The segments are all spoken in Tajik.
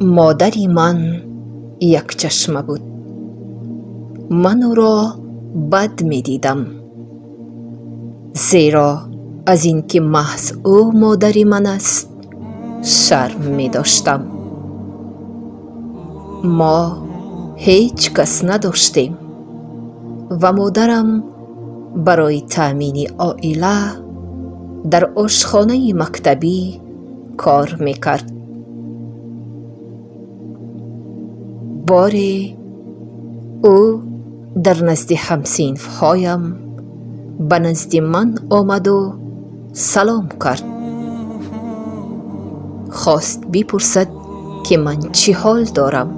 Модари ман якчашма буд. Ман ӯро бад медидам, зеро аз ин ки маҳз ӯ модари ман аст, шарм медоштам. Мо ҳеҷ кас надоштем ва модарам барои таъмини оила дар ошхонаи мактабӣ кор мекард. Боре ӯ дар назди ҳамсинфҳоям ба назди ман омаду салом кард. Хост бипурсад, ки ман чӣ ҳол дорам.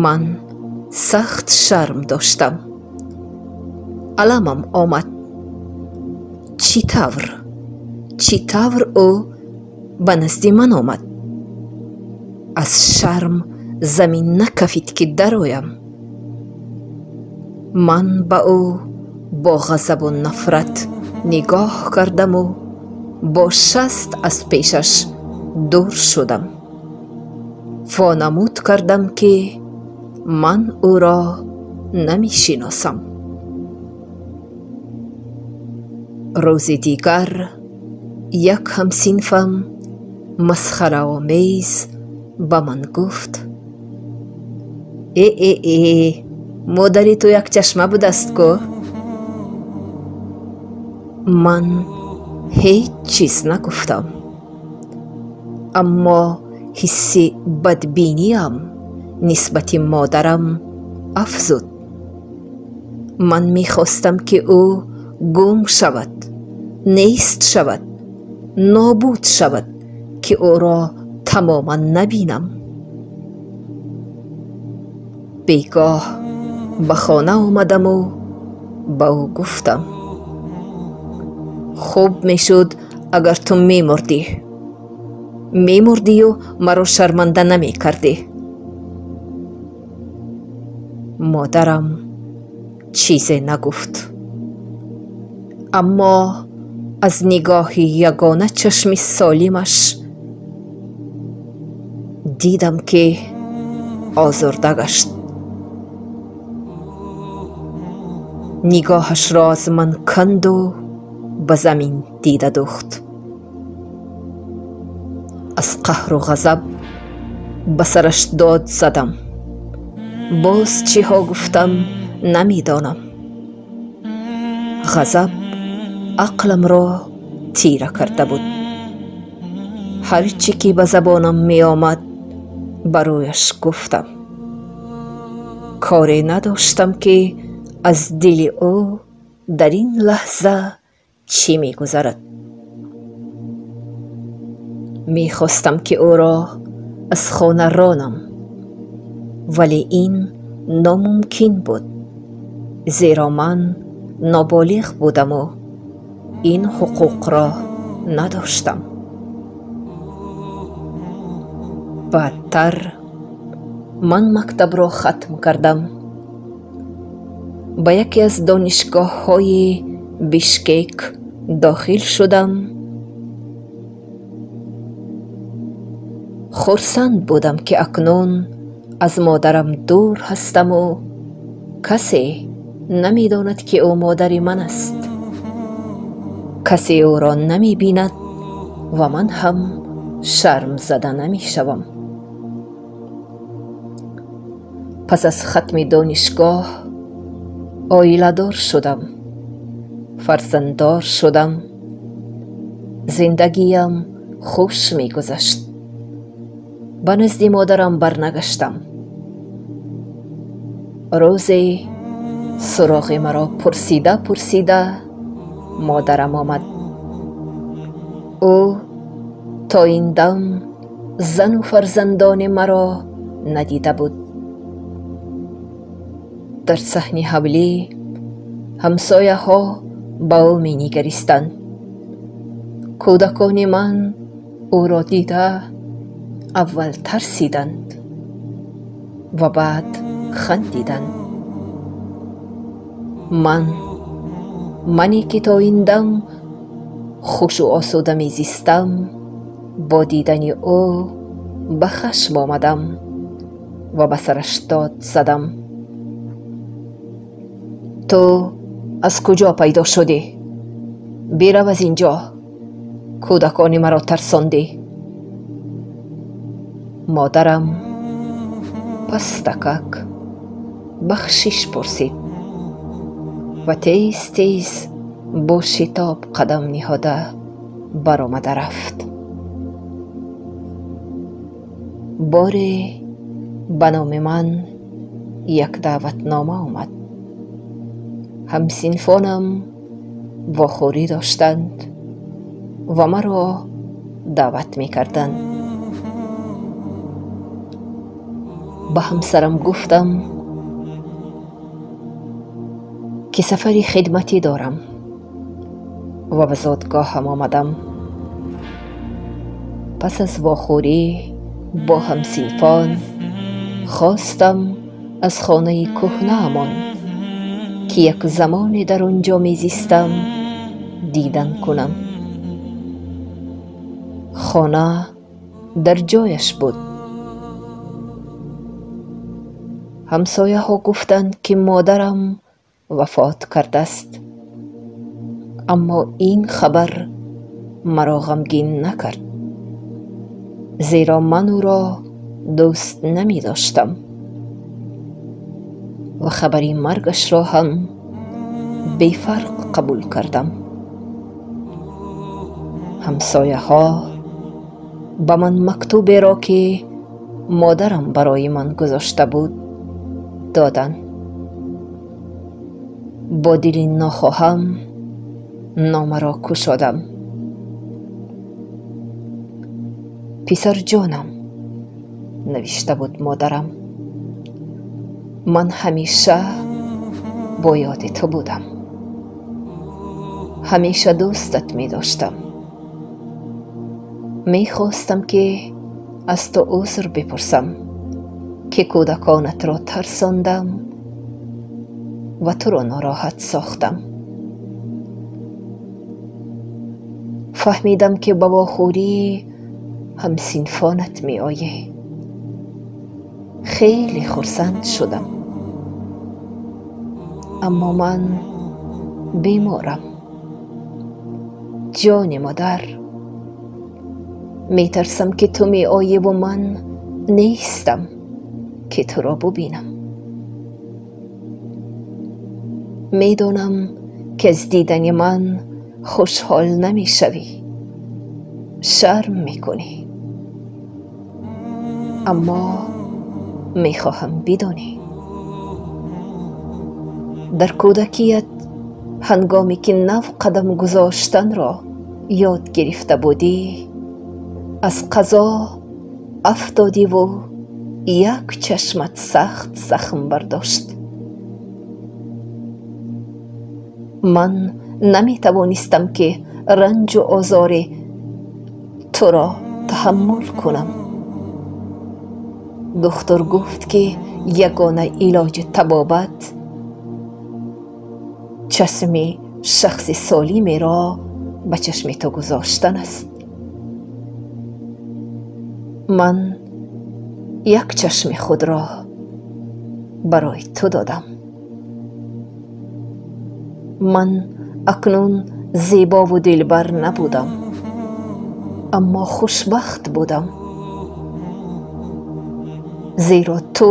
Ман сахт шарм доштам. Аламам омад. Чӣ тавр? Чӣ тавр ӯ ба назди ман омад? Аз шарм замин накафид, ки дароям. Ман ба ӯ бо ғазабу нафрат нигоҳ кардаму бо шаст аз пешаш дур шудам. Вонамуд кардам, ки ман ӯро намешиносам. Рӯзи дигар як ҳамсинфам масхараомез ба ман гуфт: «Э, э, э, модари ту якчашма будаст ку?» Ман ҳеҷ чиз нагуфтам, аммо ҳисси бадбиниам нисбати модарам афзуд. Ман мехостам, ки ӯ гум шавад, нест шавад, нобуд шавад, ки ӯро тамоман набинам. Бегоҳ ба хона омадаму ба ӯ гуфтам: «Хуб мешуд, агар ту мемурдӣ. Мемурдию маро шарманда намекардӣ». Модарам чизе нагуфт, аммо аз нигоҳи ягона чашми солимаш дидам, ки озурда гашт. Нигоҳашро аз ман канду ба замин дида духт. Аз қаҳру ғазаб ба сараш дод задам. Боз чиҳо гуфтам, намедонам. Ғазаб ақламро тира карда буд. Ҳар чӣ ки ба забонам меомад, ба рӯяш гуфтам. Коре надоштам, ки аз дили ӯ дар ин лаҳза чӣ мегузарад. Мехостам, ки ӯро аз хона ронам, вале ин номумкин буд, зеро ман ноболиғ будаму ин ҳуқуқро надоштам. Баъдтар ман мактабро хатм кардам. Ба яке аз донишгоҳҳои Бишкек дохил шудам. Хурсанд будам, ки акнун аз модарам дур ҳастаму касе намедонад, ки ӯ модари ман аст. Касе ӯро намебинад ва ман ҳам шармзада намешавам. Пас аз хатми донишгоҳ оиладор шудам, фарзанддор шудам. Зиндагиям хуш мегузашт. Ба назди модарам барнагаштам. Рӯзе суроғи маро пурсида пурсида модарам омад. Ӯ то ин дам зану фарзандони маро надида буд. Дар саҳни ҳавлӣ ҳамсояҳо ба ӯ менигаристанд. Кӯдакони ман ӯро дида аввал тарсиданд ва баъд хандиданд. Ман, мане ки то ин дам хушу осуда мезистам, бо дидани ӯ ба хашм омадам ва ба сараш дод задам: ту аз куҷо пайдо шудӣ? Бирав аз инҷо, кӯдакони маро тарсондӣ. Модарам пастакак бахшиш пурсид ва тез тез бо шитоб қадам ниҳода баромада рафт. Боре ба номи ман як даъватнома омад. Ҳамсинфонам вохӯрӣ доштанд ва маро даъват мекарданд. Ба ҳамсарам гуфтам, ки сафари хидматӣ дорам ва ба зодгоҳам омадам. Пас аз вохӯрӣ бо ҳамсинфон хостам аз хонаи кӯҳнаамон, ки як замоне дар он ҷо мезистам, дидан кунам. Хона дар ҷояш буд. Ҳамсояҳо гуфтанд, ки модарам вафот кардааст, аммо ин хабар маро ғамгин накард, зеро ман ӯро дӯст намедоштам ва хабари маргашро ҳам бефарқ қабул кардам. Ҳамсояҳо ба ман мактуберо, ки модарам барои ман гузошта буд, доданд. Бо дили нохоҳам номаро кушодам. Писарҷонам, навишта буд модарам, ман ҳамеша бо ёди ту будам, ҳамеша дӯстат медоштам. Мехостам, ки аз ту узр бипурсам, ки кӯдаконатро тарсондам ва туро нороҳат сохтам. Фаҳмидам, ки ба вохӯрии ҳамсинфонат меоӣ. Хеле хурсанд шудам, аммо ман беморам. Ҷони модар, метарсам, ки ту меоӣ ву ман нестам, ки туро бубинам. Медонам, ки аз дидани ман хушҳол намешавӣ, шарм мекунӣ, аммо мехоҳам бидонӣ, дар кӯдакият ҳангоме ки нав қадам гузоштанро ёд гирифта будӣ, аз қазо афтодиву як чашмат сахт захм бардошт. Ман наметавонистам, ки ранҷу озори туро таҳаммул кунам. Духтур гуфт, ки ягона илоҷи табобат чашми шахси солимеро ба чашми ту гузоштан аст. Ман як чашми худро барои ту додам. Ман акнун зебову дилбар набудам, аммо хушбахт будам, зеро ту,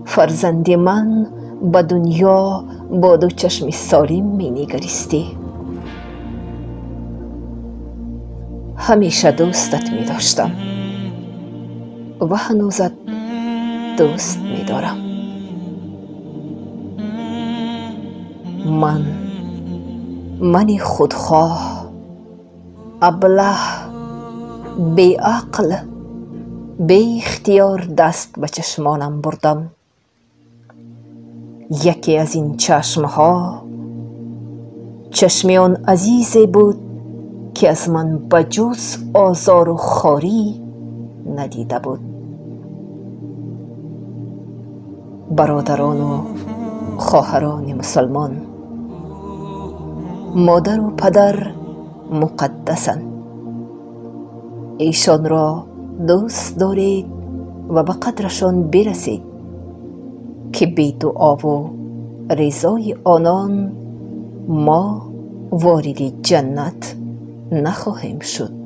фарзанди ман, ба дунё бо ду чашми солим менигаристӣ. Ҳамеша дӯстат медоштам ва ҳанӯзат дӯст медорам. Ман, мани худхоҳ, аблаҳ, беақл, беихтиёр даст ба чашмонам бурдам. Яке аз ин чашмҳо чашми он азизе буд, ки аз ман ба ҷуз озору хорӣ надида буд. Бародарону хоҳарони мусулмон, модару падар муқаддасанд. Эшонро дӯст доред ва ба қадрашон бирасед, ки бе дуову ризои онон мо вориди ҷаннат нахоҳем шуд.